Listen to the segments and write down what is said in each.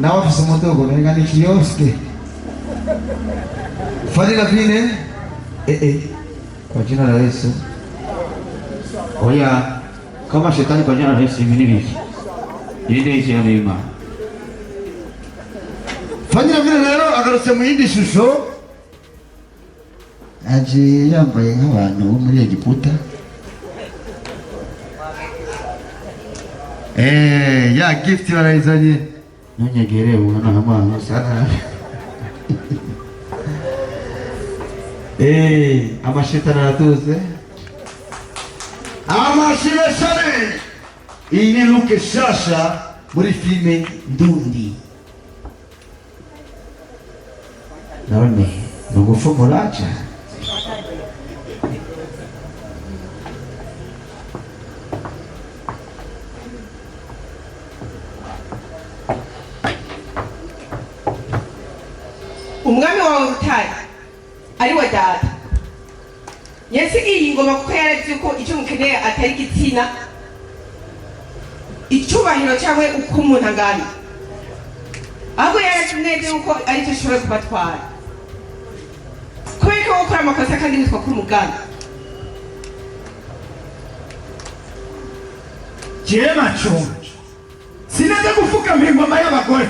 Nawe afise umudogo, nenga ni kiosque. Fanny Lavine, eh eh, kwa jina la Yesu. Oya, kama shetani, kwa jina la Yesu, ibi ni biki? Iri ni ijambo ry'Imana. Fanny Lavine rero agarutse mu yindi shusho, aje yambaye nk'abantu bo muri Egiputa. Eh, ya gift barayizanye. Ntunyegere, ubona amaso sana. Eh, amashetani aratuze. Amashimeshane, iyi ni look shasha muri filime Ndundi. None ni ugupfumura cyane. Umwami wawe Rutare, ari we data, yasigiye iyi ngoma kuko yarazi ko icyo mukeneye atari igitsina, icyubahiro cyangwa uko umuntu angana, ahubwo yarazi neza yuko aricyo ushobora kubatwara, kubera ko gukora amakosa kandi witwa ko umugana. Jewe Maconco sineze gupfukamira ingoma y'abagore,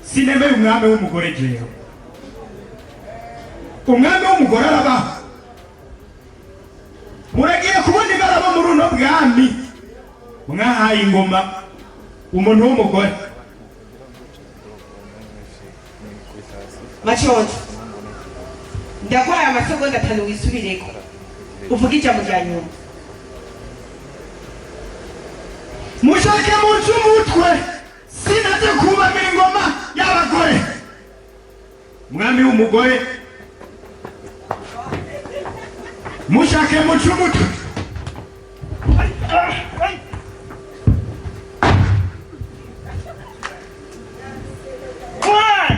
sinemeye umwami w'umugore. Jewe umwami w'umugore arabaho. Muragiye kubona ibara bo muri uno bwami mwahaye ingoma umuntu w'umugore. Maconco, ndaguhaye amasegonda 5 wisubireko, uvuge ijambo rya nyuma. Mushake muce umutwe, sinaze kubamira ingoma y'abagore, umwami w'umugore. Mushake muce umutwe. Ay, ah, ay. Muhaye,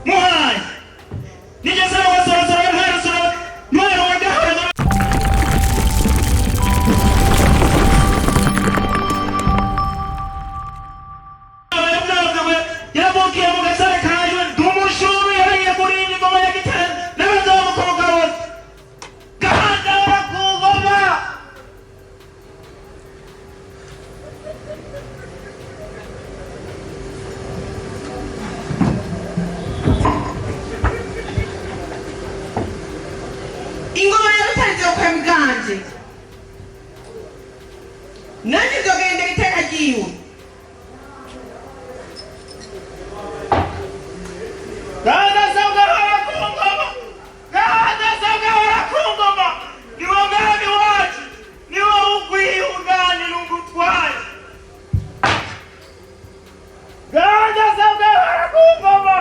muhaye, nigeze wasorosoro ntwarosoro ntwaro wagahora. Yavukiye mu gasare kajwe ndumushuru, yariye kuri iyi ngoma ya Gitare n'abazomukomoka bose. Gahanda ku ngoma. Ingoma ya Rutare izokora miganje, nanjye nzogendera iteka ryiwe. Gahanda gahora ku ngoma, Gahanda gahora ku ngoma. Niwo mwami wacu, niwo ukwiye uganira umutwaye. Gahanda gahora ku ngoma.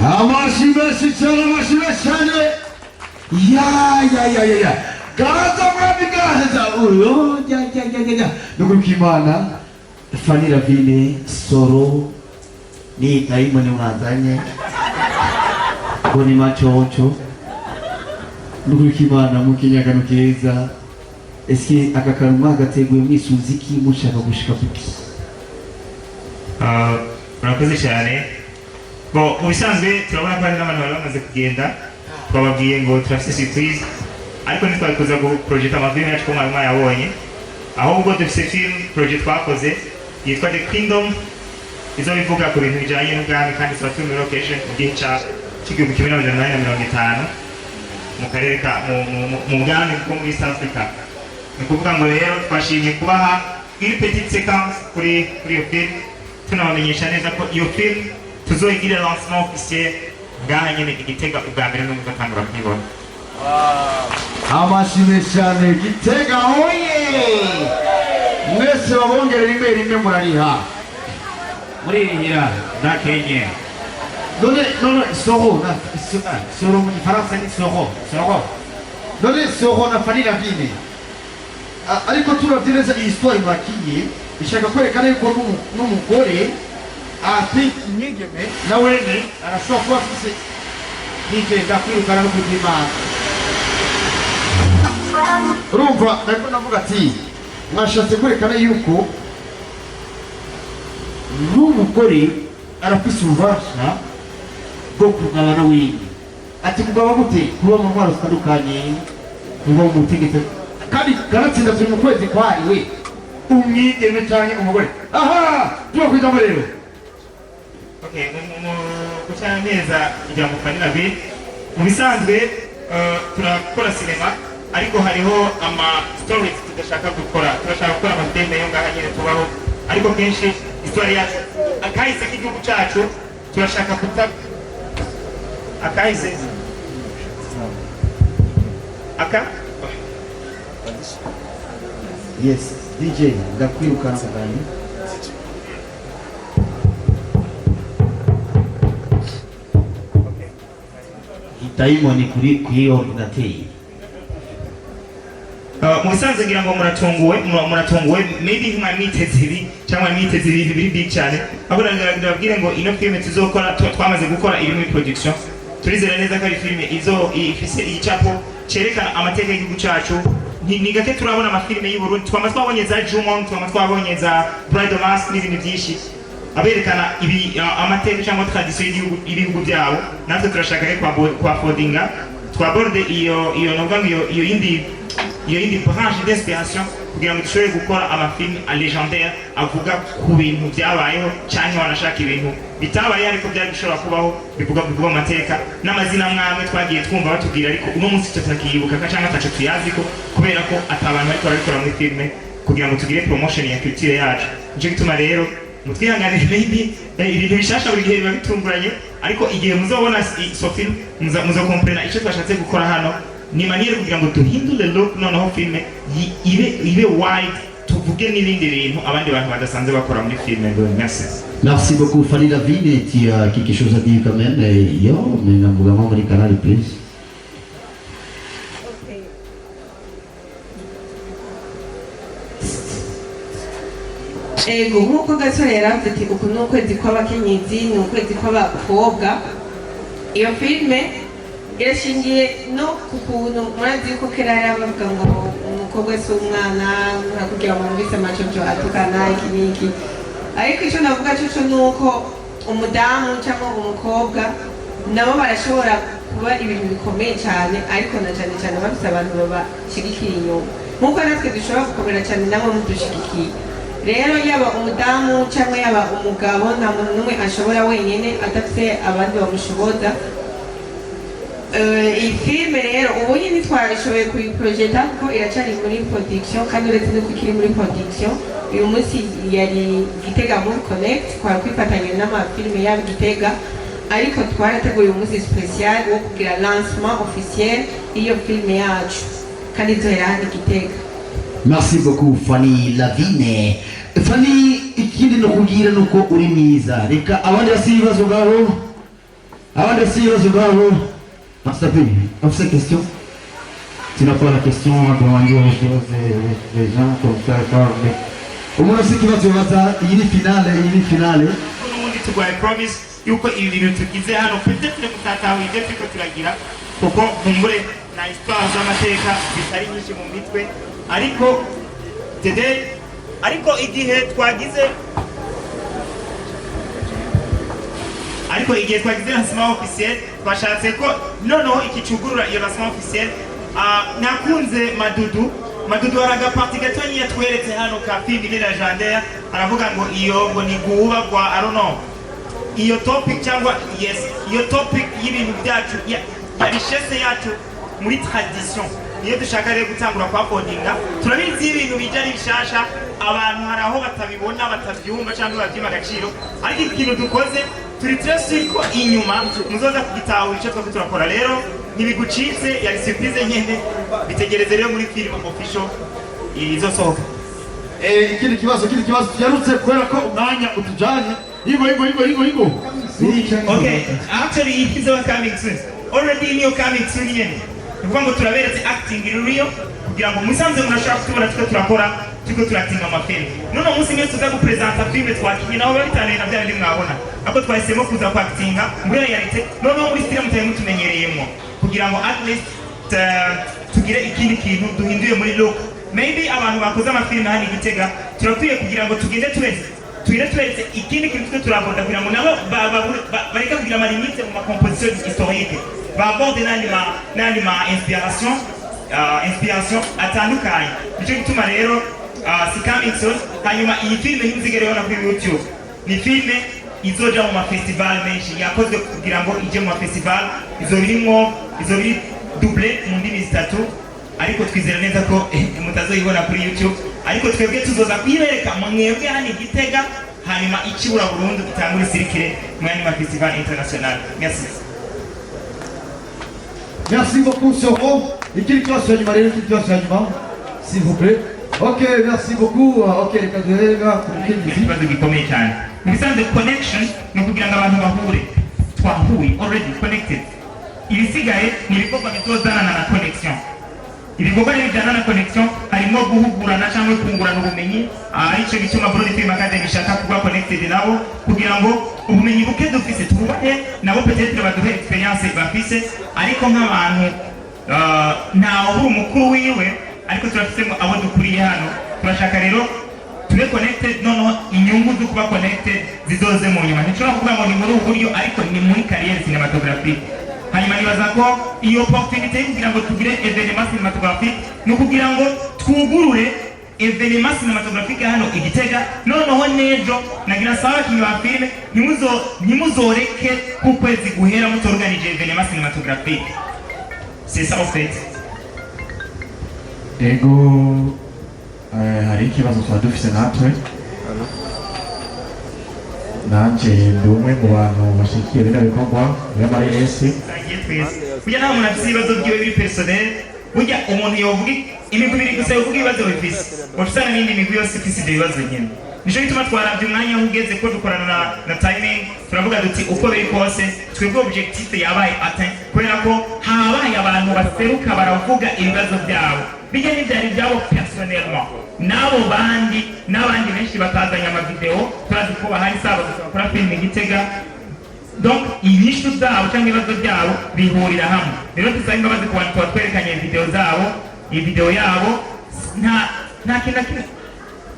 Amashi menshi cyane, amashi menshi cyane. Ya ya ya ya ya, gaza mwami, gaza uyo, ya ya ya ya ya. Nukuri kw'Imana, Fanny Lavine, Soro ni dayimoni mwazanye ngo ni Maconco. Nukuri kw'Imana, mu kinyagano keza. Eske aka kantu mwagateguye mwisunze iki? Mushaka gushika kuki? Ah, murakoze cyane. Bo mu bisanzwe turabona ko hari n'abantu bari bamaze kugenda. Twababwiye ngo turafite surprise, ariko ntitwabikuza guprojecta amafilime yacu ko mwari mwayabonye. Ahubwo dufite film projet twakoze yitwa The Kingdom, izo bivuga ku bintu bijyanye n'ubwami, kandi tuba turi muri location mu gihe ca c'1850 mu karere ka mu bwami bwo muri East Africa. Ni ukuvuga ngo rero twashimye kubaha une petite séquence kuri iyo film, tunabamenyesha neza ko iyo film tuzoyigira lancement officiel ngaha nyene i Gitega ubwa mbere, n'umwe uzatangura kuyibona. Amashi menshi cyane. Gitega oye! Mwese babongere rimwe rimwe, murariha. Muririhira ndakenye. None Soro na Soro mu Gifaransa ni Soro, Soro. None Soro na Fanny Lavine. Ariko turavye neza iyi histoire mwakinye ishaka kwerekana yuko n'umugore ati umwigeme na wene arashobora kuba afise. DJ, ndakwirukana no kubyimana. Urumva, nariko navuga ati mwashatse kwerekana yuko n'umugore arafise ububasha bwo kugabana wene. Ati kugaba gute? Kuba mu ntwaro zitandukanye, kuba mu butegetsi, kandi kanatsinda turi mu kwezi kwahariwe umwigeme canke umugore. Aha tuba kwijambo rero. Okay, mu guca neza ijambo Fanny Lavine, mu bisanzwe turakora sinema, ariko hariho ama stories tudashaka gukora. Turashaka gukora amafilme yo ngaha nyine tubaho, ariko kenshi histoire yacu, akahise k'igihugu cacu, turashaka kuta akahise aka. Yes, DJ, ndakwirukana mugani. Dayimoni kuri ordinateur. Mu bisanzwe ngira ngo muratunguwe, muratunguwe, maybe ntimwari mwiteze ibi cyangwa mwiteze ibintu biri big cyane. Ahubwo ndababwire ngo ino filime tuzokora, twamaze gukora, iri muri production. Turizera neza ko ari filime izo ifise igicapo cerekana amateka y'igihugu cacu. Ni gake turabona amafilime y'u Burundi. Twama twabonye za Jumong, twama twabonye za Bridal Mask n'ibindi byinshi aberekana ibi amateka cyangwa tradition y'igihugu, ibihugu byabo. Natwe turashaka rero kwafodinga, twaborde iyo novuga ngo iyo yindi branche d'inspiration kugira ngo dushobore gukora amafilm légendaire avuga ku bintu byabayeho, cyangwa wanashaka ibintu bitabayeho ariko byari bishobora kubaho, bivuga amateka n'amazina mwamwe twagiye twumva batubwira, ariko uno munsi tutakiyibuka cyangwa ataco tuyaziko, kubera ko ata bantu bariko barabikora muri filme kugira ngo tugire promotion ya culture yacu. Nico gituma rero mutwihanganire, maybe ibintu bishasha buri gihe biba bitunguranye, ariko igihe muzobona so film muzokomprena icyo twashatse gukora hano. Ni manière kugira ngo duhindure look, noneho filme ibe wide, tuvuge n'ibindi bintu abandi bantu badasanzwe bakora muri filme. Ndoni, merci. Merci beaucoup, Fanny Lavine. Tu as quelque chose à dire quand même? Et yo, mais vraiment muri Canal Plus. Okay. Ego, nk'uko Gasore yaravuze ati uku ni ukwezi kw'abakenyezi, ni ukwezi kw'abakobwa. Iyo filime irashingiye no ku kuntu murazi yuko kera yari bavuga ngo umukobwa si umwana, nka kugira ngo mwumvise amacoco atukana iki n'iki. Ariko icyo navuga cyo ni uko umudamu cyangwa umukobwa nabo barashobora kuba ibintu bikomeye cyane, ariko na cyane cyane bafite abantu babashyigikira inyuma, nk'uko natwe dushobora gukomera cyane namwe mudushigikiye. Rero yaba umudamu cyangwa yaba umugabo, nta muntu n'umwe ashobora wenyine adafite abandi bamushoboza. Iyi filime rero ubu nyine twashoboye kuyiprojeta kuko iracyari muri production, kandi uretse n'uko ikiri muri production, uyu munsi yari Gitega Movie Connect, twari kwifatanya n'amafilime yaba Gitega, ariko twarateguye uyu munsi spécial wo kugira lancement officiel y'iyo filime yacu, kandi izohera hano i Gitega. Merci beaucoup, Fanny Lavine. Fanny, ikindi nokubwira nuko uri mwiza. Reka abandi basi ibibazo ngabo. Abandi basi ibibazo ngabo. Master P, afise question? Tu n'as pas la question à demander aux choses, les gens comme ça parlent. Umuntu afise ikibazo baza, iyi ni finale, iyi ni finale. N'ubundi tuguhaye promise yuko ibi bintu tugize hano, peut-être mutatahuye ibyo turiko turagira, kuko nkumbure na histoire z'amateka zitari nyinshi mu mitwe, ariko dede, ariko igihe twagize, lancement officiel, twashatse ko noneho iki cugurura iyo lancement officiel. Nakunze Madudu. Madudu hari agaparti gatoyi yatweretse hano ka film légendaire, aravuga ngo iyo ngo ni guba kwa, I don't know, iyo topic cyangwa, yes, iyo topic y'ibintu byacu ya richesse yacu muri tradition, niyo dushaka rero gutangura kwa podinga. Turabizi, iyo ibintu bija ari bishasha, abantu hari aho batabibona, batabyumva cyangwa babyima agaciro, ariko ikintu dukoze turi très sûr ko inyuma muzoza kugitahura icyo twako turakora. Rero ntibigucitse, yari surprise nyene. Bitegereze rero muri film official izosohoka. Ikindi kibazo tugarutse kubera ko umwanya utujanye. Ingo, ingo, ingo, ingo, ingo. Okay, actually it is coming soon. Already niyo coming soon nyene. Ni ukuvuga ngo turaberetse acting iri real kugira Kugira ngo musanze murashobora kutubona turiko turakora, turiko turatinga amafilme. None munsi niyo tuza gupresenta filme twakinye, naho biba bitaniye na bya bindi mwabona, ariko twahisemo kuza kwakitinga muri réalité, noneho muri style mutari mutumenyereyemo, kugira ngo at least tugire ikindi kintu duhinduye muri look. Maybe abantu bakoze amafilme hano i Gitega, turakwiye kugira ngo tugende turese, tugende tuberetse ikindi kintu twe turaborda, kugira ngo nabo bareke kugira ama limites mu ma composition historique, baborde n'andi ma inspiration atandukanye. Nicyo gituma rero si coming soon. Hanyuma iyi filme ntimuzigere ubona kuri YouTube. Ni filme izoja mu mafestival menshi, yakozwe kugira ngo ije mu mafestival. Izoba irimwo, izoba iri doublé mu ndimi zitatu, ariko twizera neza ko mutazoyibona kuri YouTube, ariko twebwe tuzoza kuyibereka mwebwe hano i Gitega, hanyuma ikibura burundu itangure isirikire mu yandi mafestival international. Merci. Merci beaucoup, Soro. Ikindi kibazo cya nyuma rero, ikindi kibazo cya nyuma, s'il vous plaît. Ok, merci beaucoup. Ok, reka duhere ku mukenyezi. Ikibazo gikomeye cyane. Mu bisanzwe connection ni ukugira ngo abantu bahure. Twahuye already, connected. Ibisigaye ni ibikorwa bizozanana na connection. Ibikorwa rero bijyana na connection harimo guhugurana cyangwa kungurana ubumenyi. Aricyo gituma Burundi Film Academy ishaka kuba connected nabo, kugira ngo ubumenyi buke dufise tububahe, nabo peut-être baduhe experience bafise. Ariko nk'abantu ntawe ubura umukuru wiwe, ariko turafisemo abo dukuriye hano. Turashaka rero tube connected, noneho inyungu zo kuba connected zizoze mu nyuma. Ntidushobora kuvuga ngo ni muri ubu buryo, ariko ni muri carrière cinématographique. Hanyuma nibaza ko iyo opportunité yo kugira ngo tugire événement cinématographique ni ukugira ngo twugurure événement cinématographique hano i Gitega. Noneho n'ejo nagira nsaba abakinnyi ba filime, ntimuzoreke ku kwezi guhera mutorganije événement cinématographique. C'est ça en fait. Ego, hari ikibazo twari dufise natwe. Nanje ndi umwe mu bantu bashigikiye bino bikorwa by'amareresi. Sangiye twese. Burya nta muntu afise ibibazo byiwe biri personnel. Burya umuntu yovuga imigwi ibiri gusa, yovuga ibibazo bifise, waca usanga n'indi migwi yose ifise ivyo bibazo nyene. Nico gituma twaravye umwanya aho ugeze, ko dukorana na timing, turavuga duti uko biri kose twebwe objectif yabaye atteint, kubera ko habaye abantu baseruka baravuga ibibazo byabo, bijya n'ivyari ibyabo personnellement, n'abo bandi n'abandi benshi batazanye amavideo turazi ko bahari, saba gusa bakora filime Gitega. Donc inyishu zabo cyangwa ibibazo byabo bihurira hamwe. Rero dusaba imbabazi ku bantu tuba twerekanye video zabo, iyi video yabo nta kintu na kimwe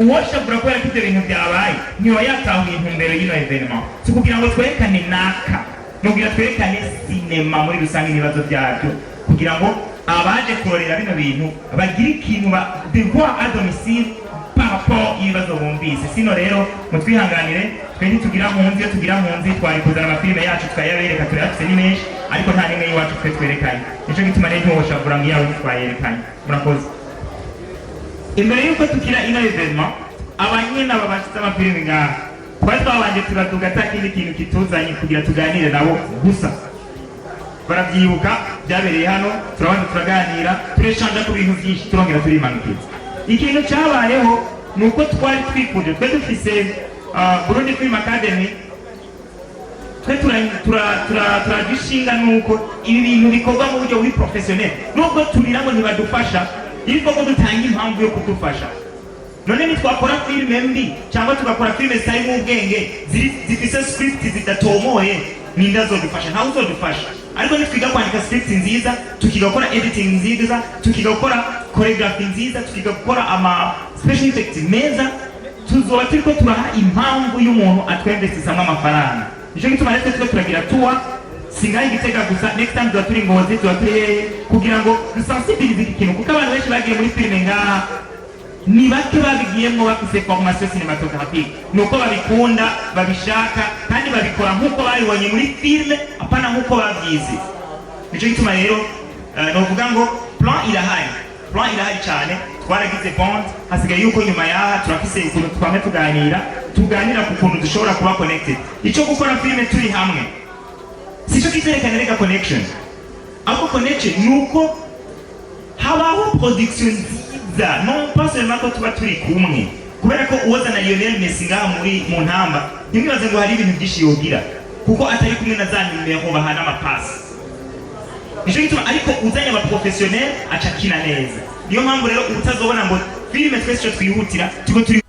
uwoshavura, kubera ko ibyo bintu byabaye ntiba yatahuye intumbero y'ino événement. Si ukugira ngo twerekane naka, ni ukugira twerekane sinema muri rusange n'ibibazo byabyo, kugira ngo abaje kurorera bino bintu bagire ikintu ba devoir à domicile par rapport y'ibibazo bumvise. Sino rero mutwihanganire, twe ntitugira nkunzi. Iyo tugira nkunzi twari kuzana amafilime yacu tukayabereka, turayafise ni menshi, ariko nta n'imwe y'iwacu twe twerekanye. Nico gituma rero ntiwoshavura ngo iyawe ntitwayerekanye. Murakoze. Imbere y'uko tugira ino événement, abanyena babashitse amafilime ngaha, twari twabanje turaduga ata kindi kintu kituzanye, kugira tuganire nabo gusa. Baravyibuka, byabereye hano. Turabanza turaganira, tureshanja ku bintu byinshi, turongera turimanukira. Ikintu cyabayeho ni uko twari twifuje, twe dufise Burundi Film Academy, twe turagishinga nuko ibi bintu bikorwa mu buryo buri professionnel. Nubwo turira ngo ntibadufasha, ariko ko dutanga impamvu yo kudufasha. None nitwakora filime mbi cyangwa tugakora filime zitarimo ubwenge, zifise script zidatomoye, ninde azodufasha? Ntawe uzodufasha. Ariko nitwiga kwandika script nziza, tukiga gukora editing nziza, tukiga gukora choreography nziza, tukiga gukora ama special effects meza, tuzoba turiko turaha impamvu y'umuntu atwemvestisamo amafaranga. Nico gituma rero turiko turagira tuwa singaho Igitega gusa. Next time tuba turi Ngozi, tuba turi hehe, kugira ngo dusensibilize iki kintu, kuko abantu benshi bagiye muri filime ngaha ni bake babigiyemwo bafise formation cinématographique. Ni uko babikunda, babishaka, kandi babikora nk'uko babibonye muri filime, apana nk'uko babyize. Nico gituma rero novuga ngo plan irahari, plan irahari cyane. Twaragize bond, hasigaye yuko nyuma yaha turafise ukuntu twame tuganira ku kuntu dushobora kuba connected. Ico gukora filime turi hamwe sico kizerekana reka connection, ahubwo connection ni uko habaho production nziza, non pas seulement ko tuba turi kumwe. Kubera ko uwazana Lionel Messi ngaha muri mu ntamba, ntimwibaze ngo hari ibintu byinshi yogira, kuko atari kumwe na za nimero bahana amapasi. Nico gituma, ariko uzanye aba professionnel aca akina neza. Niyo mpamvu rero utazobona ngo filime twese ico twihutira turiko turi.